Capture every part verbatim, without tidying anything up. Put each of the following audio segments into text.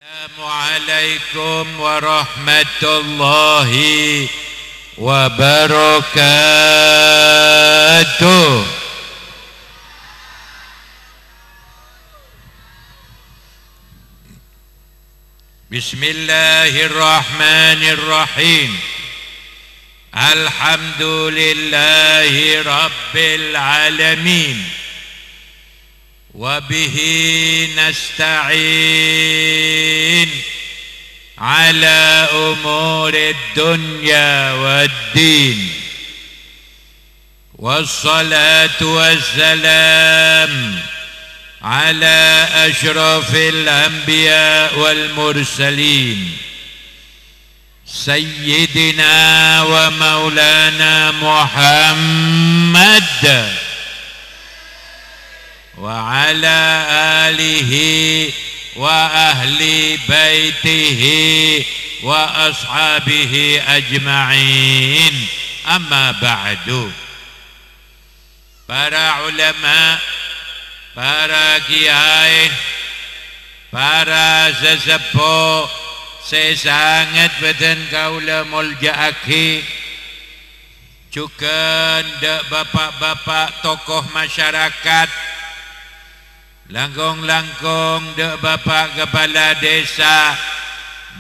Assalamualaikum warahmatullahi wabarakatuh. Bismillahirrahmanirrahim. Alhamdulillahi rabbil alamin. Wa bihi nasta'in ala umurid dunya wad din. Wassalatu wassalam ala asyrafil anbiya wal mursalin, Sayyidina wa maulana Muhammad wa ala alihi wa ahli baitihi wa ashabihi ajma'in. Amma ba'du. Para ulama, para kiyaè, para saseppo sè sanget bâdhân kaulâ molja'aghi, jhughân dâ' bapa'-bapa' tokoh masyarakat, langkong-langkong dâ' bapa' kapala dhisa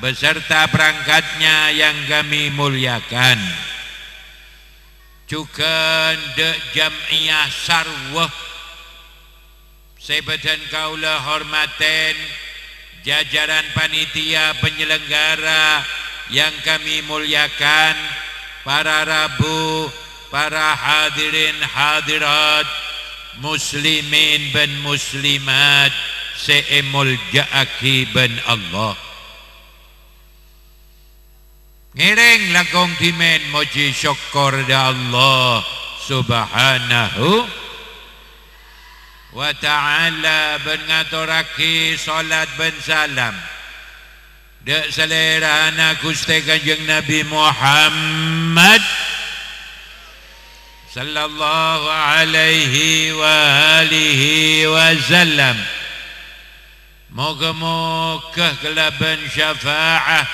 beserta perangkatnya yang kami muliakan. Jhughân dâ' jam'iyah sarwa sè bâdhân kaulâ hormatè, jajaran panitia penyelenggara yang kami muliakan, para rabu, para hadirin hadirat, muslimin bân muslimat sè èmolja'aghi bân Allah. Ngèrèng langkong dhimèn mojhi sokkor dâ' Allah Subhanahu wa Ta'ala bân ngatorraghi solat bân salam dâ' Salèrana Ghustè Kanjeng Nabi Muhammad sallallahu alaihi wa alihi wasallam. Moghâ-moghâ kalabân syafa'ah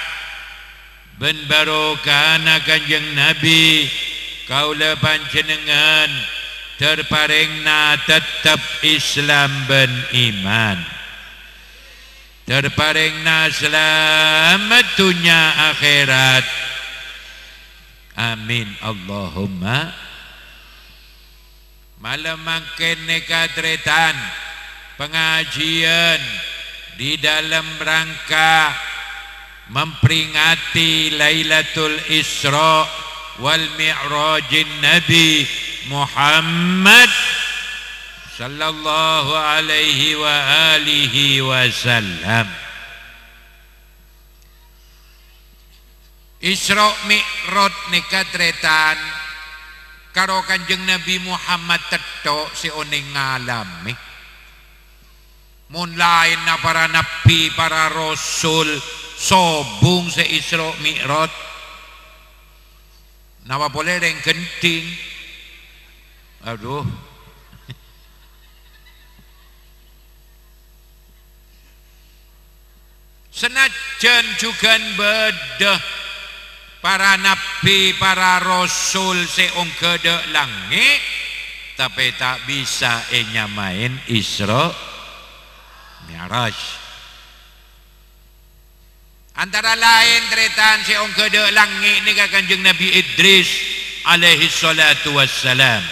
bân barokahna Kanjeng Nabi, kaulâ panjhennengngan terparèngna tettep Islam bân iman. Terparèngna salamet dhunnya akhèrat. Amin, Allahumma. Malem mangkèn nèka tarètan pangajiyân di dalam rangka memperingati Lailatul Isra wal Mi'rajin Nabi Muhammad sallallahu alaihi wa alihi wasallam. Isra Mi'raj nèka tarètan karo Kanjeng Nabi Muhammad tèttho' sè onèng ngalamè. Mon laènna para nabbhi, para rasul sobung sè Isra Mi'raj, napa polè rèng gendhing? Adhu. Sanajjân jhughân bâdâ para nabbhi, para rasul sè ongghâ dâ' langngè', tapè ta' bisa ènyamaè Isra Mi'raj. Antara laèn tarètan sè ongghâ dâ' langngè' nèka Kanjeng Nabi Idris alaihi shalatu wassalam.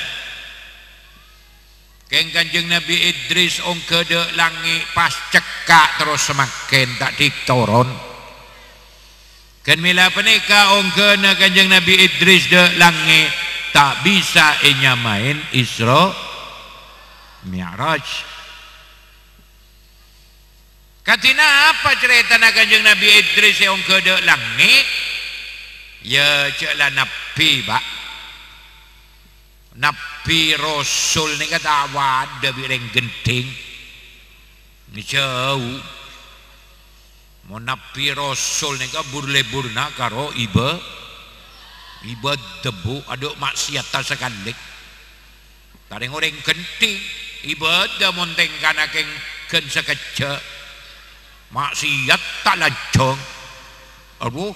Kèng Kanjeng Nabi Idris ongghâ dâ' langngè' pas cekka' terros samangkèn ta' dhik toron. Ghân mèla panèka ongghâna Kanjeng Nabi Idris dâ' langngè' ta' bisa ènyamaè Isra Mi'raj. Kadhi napa carètana Kanjeng Nabi Idris sè ongghâ dâ' langngè'? Ya, jhâ' la nabbhi, Pa'. Nabbhi, rasul nèka ta' padâ bi' rèng gendhing. Jhâu. Mon nabbhi, rasul nèka bur-lebburna karo ibâ-, ibâdâ, Bu, adhu, ma'siyatta sakalè. Ka rèng-orèng gendhing, ibâdâ mon tèngkana kèng ghân sakejjhâ'. Maksiat ta' lanjhâng. Adhu.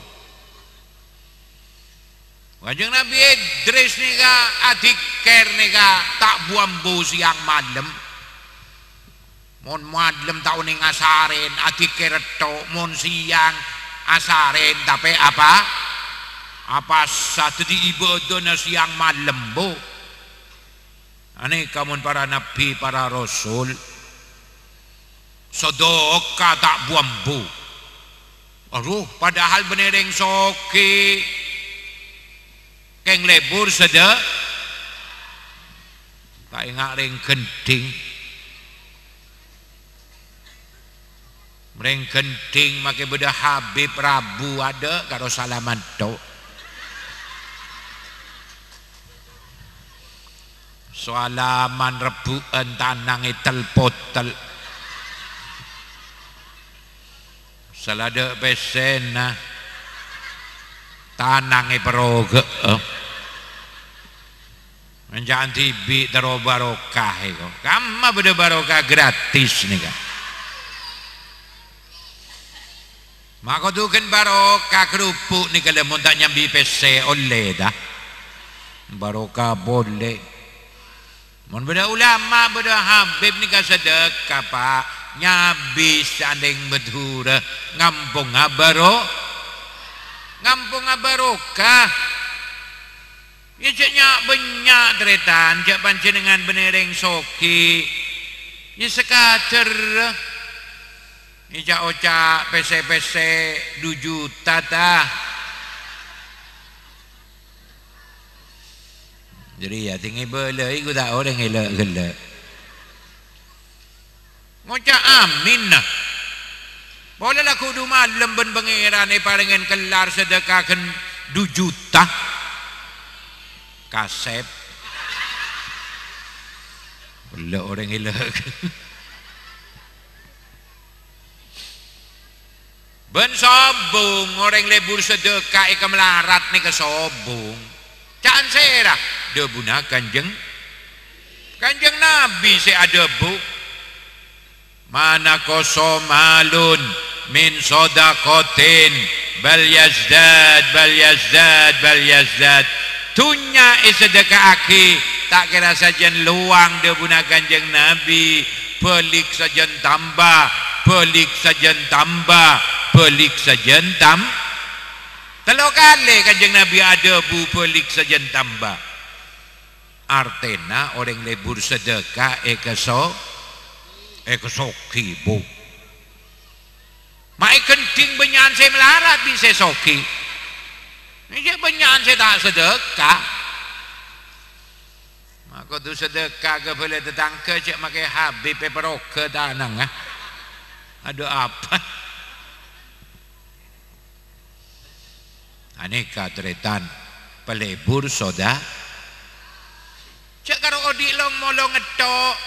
Kanjeng Nabi Idris nèka adzikkèr nèka ta' bu-ambu sèyang malem. Mon malem ta' onèng asarèn, adzikkèr ètto', mon sèyang asarèn, tapè apa? Apasa dhâddhi ibâdâna sèyang malem, Bu? Anèka mon para nabbhi, para rasul, sadhâka ta' bu-ambu. Adhu, padahal bânnè rèng soghi kèng lebur sadhâ-, ta' enga' rèng ghânḍhing. Rèng ghânḍhing makè bâḍâ Habib rabu adâ' karo salaman tok. Salaman rebbhu'ân tanang ètel-potel. Saladhâ' pèssèna tanang èparogâ'â. Mènca'an dhibi' terro barokah èko. Kamma bâḍâ barokah gratis nèka. Ma' kodhu ghân barokah kerupuk nèka lè mon ta' nyambi pèssè ollè, ta? Barokah polè. Mon bâḍâ ulama, bâḍâ habib nèka sadhâka, Pa'. Nyabis sandhing Madhurâ, ngampongnga baro-, ngampongnga barokah. Iyâ, jhâ' nya'-bânnya', tarètan, jhâ' panjhennengngan bânnè rèng soghi. Iyâ, sakadâr. Èca'-oca' pèssè-pèssè du juta, ta? Jârèya sè ngèbâlâi ghu ta' orèng èlè'-ghellâ'. Ngoca' amin, nah. Polè la kodhu malem bân Pangèran èparèngè kellar sadhâka ghân du juta. Kasèp. Ella orèng ella. Bân sobung, orèng lebur sadhâka è kamlarat nèka sobung. Ca'an sèra? Dhâbuna Kanjeng, Kanjeng Nabi sè adhâbu, "Ma naqasa malun min shadaqatin, bal yazdad, bal yazdad, bal yazdad." Dhunnya èsadhâkaaghi, ta' kèra sajân lowang, dhâbuna Kanjeng Nabi, bâlik sajân tamba, bâlik sajân tamba, bâlik sajân tam-, tello kalè Kanjeng Nabi adhâbu, "Bâlik sajân tamba." Artèna orèng lebur sadhâka èkaso-, èkasoghi, Bu. Ma' èghendhing bânnya'an sè malarat bi' sè soghi. Iyâ bânnya'an sè ta' sadhâka. Ma' kodhu sadhâka ka bhâlâ tatangghâ, jhâ' makè habib èparogâ tanangnga. Adhu apa? Anèka tarètan, palebur soda-, jhâ' karo odi' long-molong ngettok.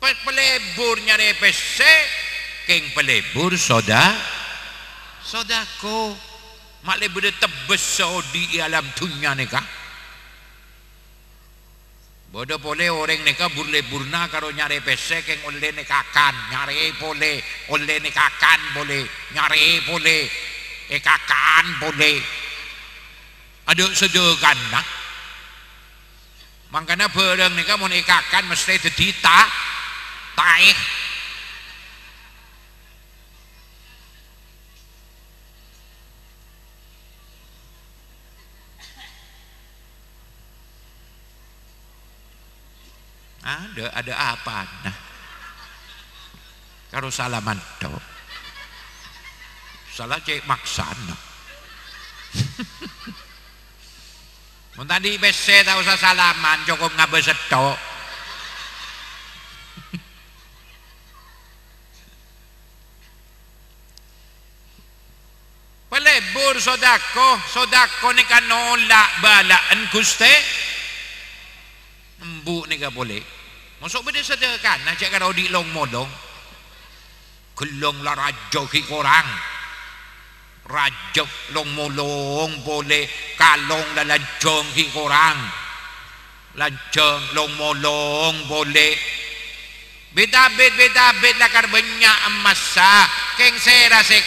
Pa-, palebur nyarè pèssè, kèng palebur soda-, sodako. Ma' lebur tebbessa odi' è alam dhunnya nèka. Bâḍâ polè orèng nèka bur-leburna karo nyarè pèssè kèng ollèna èkakan, nyarè polè, ollèna èkakan polè, nyarè polè, èkakan polè. Aḍâ' sadhâkana. Mangkana bârâng nèka mon èkakan mesthè dhâddhi ta-, taè. Aḍâ', aḍâ' apana? Karo salaman tok. Sala cè' maksana. Mon taḍi' pèssè ta' osa salaman, cokop ngabâs tok. Palebur sodako, sodako nèka nola' bâlâ'ân Ghustè. Embu' nèka polè. Moso' bâḍâ sadhâkana jhâ' karo odi' long-molong. Ghellâng la rajâ ghi' korang. Rajâ long-molong polè, kalong la lanjhâng ghi' korang. Lanjhâng long-molong polè. Bit-abit, bit-abit lakar bânnya' emmassa, kèng sèra sè